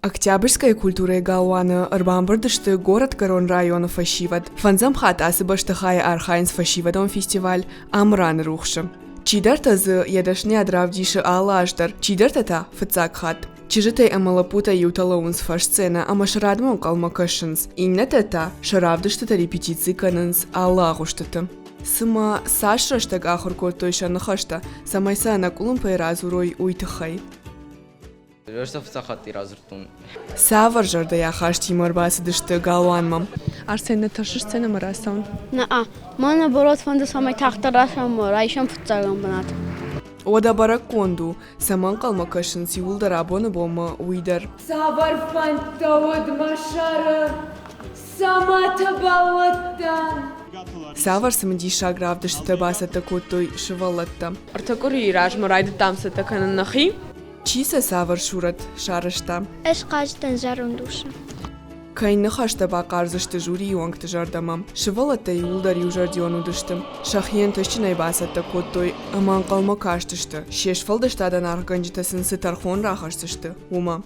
Октябрьскӕйы культурӕйы галуаны ӕрбамбырд сты горӕтгӕрон районы фӕсивӕд. Фӕндзӕм хатт ацы бӕстыхайы архайынц фӕсивӕдон фестиваль Амыраны рухсы. Чидӕртӕ дзы йӕ дӕсныйад равдисы алы аз дӕр, чидӕртӕ та фыццаг хатт. Чызджытӕй ӕмӕ лӕппутӕй иутӕ лӕууынц фӕссценӕ ӕмӕ сӕ радмӕ ӕнхъӕлмӕ кӕсынц, иннӕтӕ та сӕ равдыстытӕ репетици кӕнынц алы агъуыстыты. Цымӕ цас рӕстӕг ахуыр кодтой сӕ ныхӕстӕ, цӕмӕй сӕ ӕнӕкъуылымпыйӕ радзурой, уый тыххӕй? Ӕз сӕ фыццаг хатт радзырдтон. Цавӕр зӕрдӕйы ахастимӕ ӕрбацыдысты галуанмӕ? Арсен, нӕ тӕрсыс сценӕмӕ рацӕуын? Нӕ, мӕн наоборот фӕнды, цӕмӕй тагъддӕр рацӕуӕм райсӕм фыццагӕн бынат. Уӕдӕ бӕрӕггонд у, цӕмӕ ӕнхъӕлмӕ кӕсынц иууылдӕр абоны бонмӕ, уый дӕр. Цавӕр фӕндтӕ уыд мӕ сӕры, цӕмӕты бӕллыдтӕн? Цавӕр цымыдисаг равдыстытӕ бацӕттӕ кодтой сывӕллӕттӕ? Ӕртӕ къуырийы размӕ райдыдтам цӕттӕ кӕнын нӕхи. Чи сӕ цавӕр сурӕт сарӕзта? Ӕз хъазтӕн зӕронд усы. Кӕй ныхӕстӕ бахъардзысты жюрийы уӕнгты зӕрдӕмӕ? Сывӕллӕттӕ иууылдӕр иузӕрдион уыдысты. Сӕхи ӕнтыстджынӕй бацӕттӕ кодтой ӕмӕ ӕнхъӕлмӕ кастысты, се сфӕлдыстадӕн аргъгӕнджытӕ сын цы тӕрхон рахӕсдзысты, уымӕ.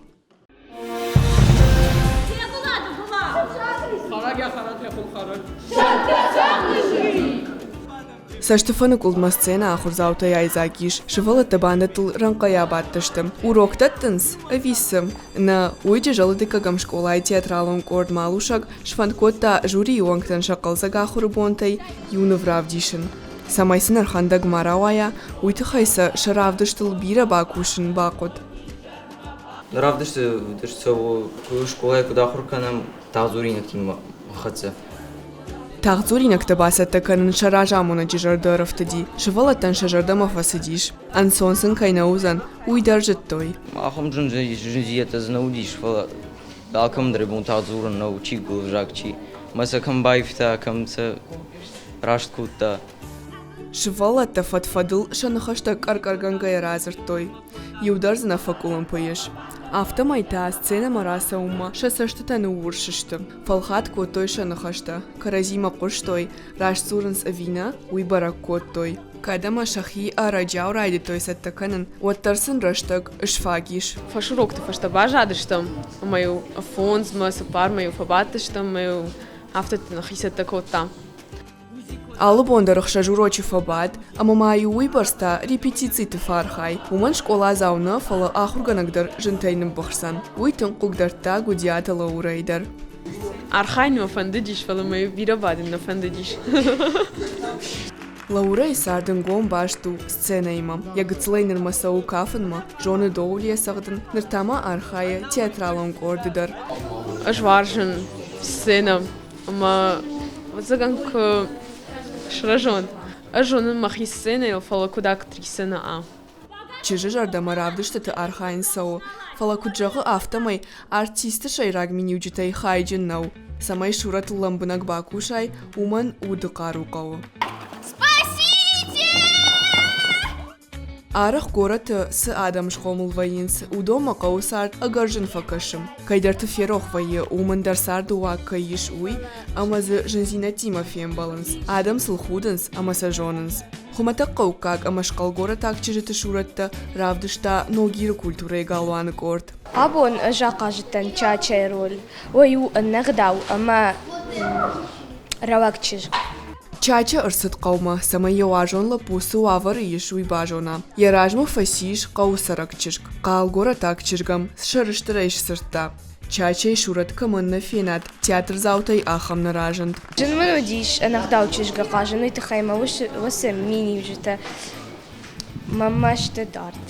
Цӕстыфӕныкъуылдмӕ сценӕ ахуырдзаутӕй айдзаг ис, сывӕллӕттӕ бандӕттыл рӕнхъӕй абадтысты. Урок дӕттынц ӕви цы? Нӕ, уый Джызӕлы дыккӕгӕм скъолайы театралон къорд Малусӕг сфӕнд кодта жюрийы уӕнгтӕн сӕ хъӕлдзӕг ахуыры бонтӕй иу ныв равдисын. Цӕмӕй сын ӕрхӕндӕг ма рауайа, уый тыххӕй сӕ сӕ равдыстыл бирӕ бакусын бахъуыд. Равдысты цӕуы, скъолайы куыд ахуыр кӕнӕм, тагъддзуринӕгтимӕ хӕццӕ. Тагъддзуринӕгтӕ бацӕттӕ кӕнын сӕ разамонӕджы зӕрдӕ ӕрӕфтыди, сывӕллӕттӕн сӕ зӕрдӕмӕ фӕцыдис. Ӕнцон сын кӕй нӕ уыдзӕн, уый дӕр зыдтой. Ахӕм зындзинӕдтӕ дзы нӕ уыдис, фӕлӕ алкӕмӕн дӕр йӕ бон тагъд дзурын нӕу, чи гуылвзаг, чи. Мӕ сӕ кӕм баивта, кӕм сӕ раст кодта. Сывӕллӕттӕ фӕд-фӕдыл сӕ ныхӕстӕ къӕр-къӕргӕнгӕйӕ радзырдтой. Иу дӕр дзы нӕ фӕкъуылымпы ис. Афтӕмӕй та сценӕмӕ рацӕуынмӕ сӕ цӕстытӕ ныуурс сты. Фӕлхатт кодтой сӕ ныхӕстӕ, кӕрӕдзимӕ хъуыстой, раст дзурынц ӕви нӕ, уый бӕрӕг кодтой. Кӕд ӕмӕ сӕхи ӕрӕджиау райдыдтой цӕттӕ кӕнын, уӕддӕр сын рӕстӕг сфаг ис. Фӕсурокты фӕстӕ баззадыстӕм ӕмӕ-иу фондзмӕ, цыппармӕ-иу фӕбадтыстӕм ӕмӕ-иу афтӕ нӕхи цӕттӕ кодтам. Алы бон дӕр ӕхсӕз урочы фӕбад, ӕмӕ ма-иу уыйбӕрц та репетициты фӕархай. Уымӕн скъоладзау нӕ, фӕлӕ ахуыргӕнӕг дӕр зынтӕй ныббыхсдзӕн. Уый тынг хъыгдардта Гуыдиаты Лаурӕйы дӕр. Архайын мӕ фӕндыдис, фӕлӕ мӕ бирӕ бадын нӕ фӕндыдис. Лаурӕйы цард ӕнгом баст у сценӕимӕ. Йӕ гыццылӕй нырмӕ цӕуы кафынмӕ, зоны доулийӕ цӕгъдын, ныр та ма архайы театралон къорды дӕр. Ӕз уарзын сценӕ ӕмӕ ӕвӕццӕгӕн куы сырӕзон, ӕз зонын мӕхи сценӕйыл, фӕлӕ куыд актрисӕ нӕ. Чызджы зӕрдӕмӕ равдыстыты архайын цӕуы, фӕлӕ куыд зӕгъы, афтӕмӕй артисты сӕйраг миниуджытӕй хайджын нӕу. Цӕмӕй сурӕтыл лӕмбынӕг бакусай, уымӕн уды хъару хъӕуы. Спасите! Арӕх горӕты цы адӕм схъомыл вӕййынц, уыдонмӕ хъӕуы цард ӕгӕр зын фӕкӕсы. Кӕйдӕрты ферох вӕййы, уымӕн дӕр царды уаг кӕй ис, уый, ӕмӕ дзы зындзинӕдтимӕ фембӕлынц. Адӕм сыл худынц ӕмӕ сӕ зонынц. Хуымӕтӕг хъӕуккаг ӕмӕ схъӕлгорӕтаг чызджыты сурӕттӕ равдыста Ногиры культурӕйы галуаны къорд. Абон ӕз ахъазыдтӕн Чачӕйы роль. Уый у ӕнӕгъдау ӕмӕ рӕуӕг чызг. Чачӕ ӕрцыд хъӕумӕ, цӕмӕй йӕ уарзон лӕппу цы уавӕры ис, уый базона. Йӕ размӕ фӕцис хъӕуы цӕрӕг чызг. Хъал горӕтаг чызг ӕм сӕрыстырӕй сдзырдта. Чачӕйы сурӕт кӕмӕн нӕ фенат, театрдзаутӕй ахӕм нӕ разынд. Зын мын уыдис ӕнӕгъдау чызгы хъазын, уый тыххӕй мӕ уыцы миниуджытӕ мӕнмӕ сты дард.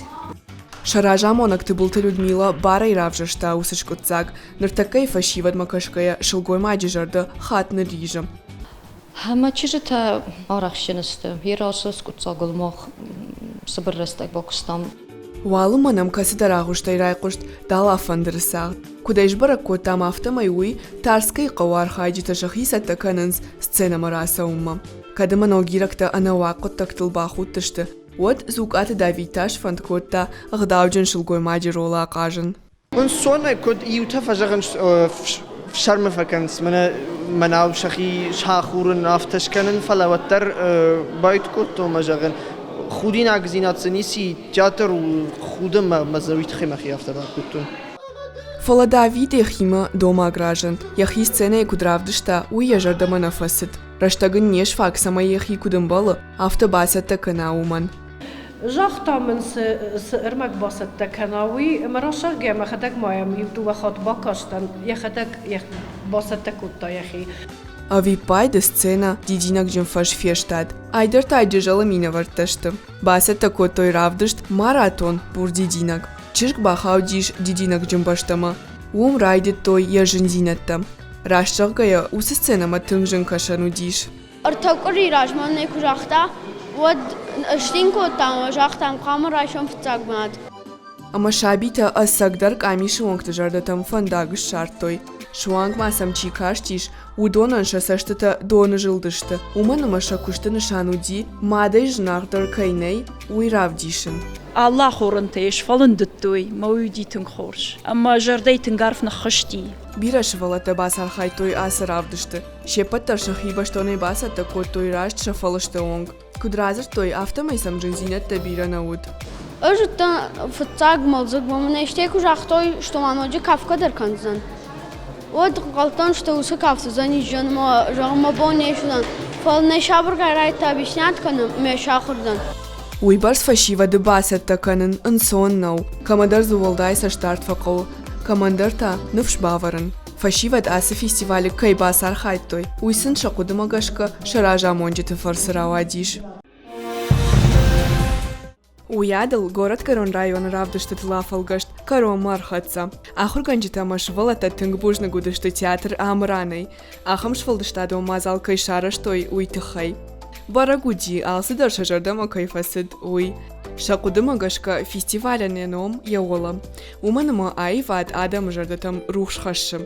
Сӕ разамонӕг Тыбылты Людмила барӕй равзӕрста уыцы скъуыддзаг. Ныртӕккӕйы фӕсивӕдмӕ кӕсгӕйӕ сылгоймаджы зӕрдӕ хатт нырризы. Ӕмӕ чызджытӕ арӕхстджын сты. Йе расы скъуыддзагыл мах цыбыр рӕстӕг бакуыстам. Уалынмӕ нӕм кӕцыдӕр агъуыстӕй райхъуыст дала фӕндыры цагъд. Куыд ӕй сбӕрӕг кодтам, афтӕмӕй уый Тарскӕйы хъӕуы архайджытӕ сӕхи цӕттӕ кӕнынц сценӕмӕ рацӕуынмӕ. Кӕд ӕмӕ ногирӕгтӕ ӕнӕуаг хъуыддӕгтыл бахудтысты, уӕд Дзукъаты Давид та сфӕнд кодта ӕгъдауджын сылгоймаджы ролы ахъазын. Ӕнцонӕй куыд иутӕ фӕзӕгъынц, фсӕрмы фӕкӕнынц, мӕнӕ мӕнау сӕхи сахурын, афтӕ скӕнын, фӕлӕ уӕддӕр байд кодтон мӕ зӕгъын, худинагдзинад цы ницы и, театр у худын мӕ уый тыххӕй мӕхи афтӕ бакодтон. Фӕлӕ Давид йӕхимӕ домаг разынд. Йӕхи сценӕйы куыд равдыста, уый йӕ зӕрдӕмӕ нӕ фӕцыд. Рӕстӕг ын не сфаг, цӕмӕй йӕхи куыд ӕмбӕлы, афтӕ бацӕттӕ кӕна, уымӕн. Загъта мын, цы, цы ӕрмӕг бацӕттӕ кӕна, уый, ӕмӕ расаггӕ мӕхӕдӕг ма йӕм иу-дыууӕ хатт бакастӕн, йӕхӕдӕг бацӕттӕ кодта йӕхи. Ӕвиппайды сценӕ дидинӕгджын фӕз фестад. Айдӕр та Джызӕлы минӕвӕрттӕ сты. Бацӕттӕ кодтой равдыст «Маратон бур дидинӕг». Чызг бахаудис дидинӕгджын бӕстӕмӕ. Уым райдыдтой йӕ зындзинӕдтӕ. Раст зӕгъгӕйӕ, уыцы сценӕмӕ тынг зын кӕсӕн уыдис. Ӕртӕ къуыри размӕ нӕ куы загъта, уӕд сцин кодтам ӕмӕ загътам, хъуамӕ райсом фыццаг бынат. Ӕмӕ сабитӕ ӕцӕгдӕр къамисы уӕнгты зӕрдӕтӕм фӕндаг ссардтой. Суанг ма сӕм чи кастис, уыдонӕн сӕ цӕстытӕ доны зылдысты, уымӕн ӕмӕ сӕ куысты нысан уыди, мадӕй зынаргъдӕр кӕй нӕй, уый равдисын. Алы ахорӕнтӕй сфӕлындыдтой, мӕ уый уыди тынг хорз. Ӕмӕ зӕрдӕйы тынг арф ныххызти. Бирӕ сывӕллӕттӕ бацархайдтой ацы равдысты. Се ппӕт дӕр сӕхи бӕстонӕй бацӕттӕ кодтой раст сӕ фӕлысты онг. Куыд радзырдтой, афтӕмӕй сӕм зындзинӕдтӕ бирӕ нӕ уыд. Ӕз уыдтӕн фыццаг мӕлдзыгмӕ, мӕнӕ стӕй куы загътой, что ма ноджы кафгӕ дӕр кӕндзӕн, уӕд ӕнхъӕлдтон, что уыцы кафт уыдзӕнис зӕнмӕ, зӕгъын, мӕ бон не суыдзӕн. Фӕлӕ нӕ сабыргай райдыдта объяснять кӕнын, мӕ сахуыр дӕн. Уыйбӕрц фӕсивӕды бацӕттӕ кӕнын ӕнцон нӕу. Кӕмӕдӕр дзы уӕлдай цӕстдард фӕхъӕуы, кӕмӕндӕр та ныфс бавӕрын. Фӕсивӕд ацы фестивалы кӕй бацархайдтой, уый сын сӕ хъуыдымӕ гӕсгӕ сӕ разамонджыты фӕрцы рауадис. Уыйадыл Горӕтгӕрон районы равдыстытыл афӕлгӕст кӕронмӕ ӕрхӕццӕ. Ахуыргӕнджытӕ ӕмӕ сывӕллӕттӕ тынг бузныг уыдысты театр Амыран-ӕй, ахӕм сфӕлдыстадон мадзал кӕй сарӕзтой, уый тыххӕй. Бӕрӕг уыди, алцыдӕр сӕ зӕрдӕмӕ кӕй фӕцыд, уый. Сӕ хъуыдымӕ гӕсгӕ, фестивалӕн йӕ ном йӕ уӕлӕ. Уымӕн ӕмӕ аивад адӕмы зӕрдӕтӕм рухс хӕссы.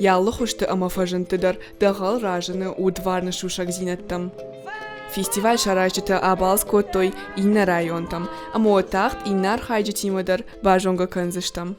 Йӕ алы хуызты ӕмӕ фӕзындты дӕр дӕгъӕл разыны удварны сусӕгдзинӕдтӕм. Фестиваль саразджытӕ абалц кодтой иннӕ районтӕм ӕмӕ уӕд тагъд иннӕ архайджытимӕ дӕр базонгӕ кӕндзыстӕм.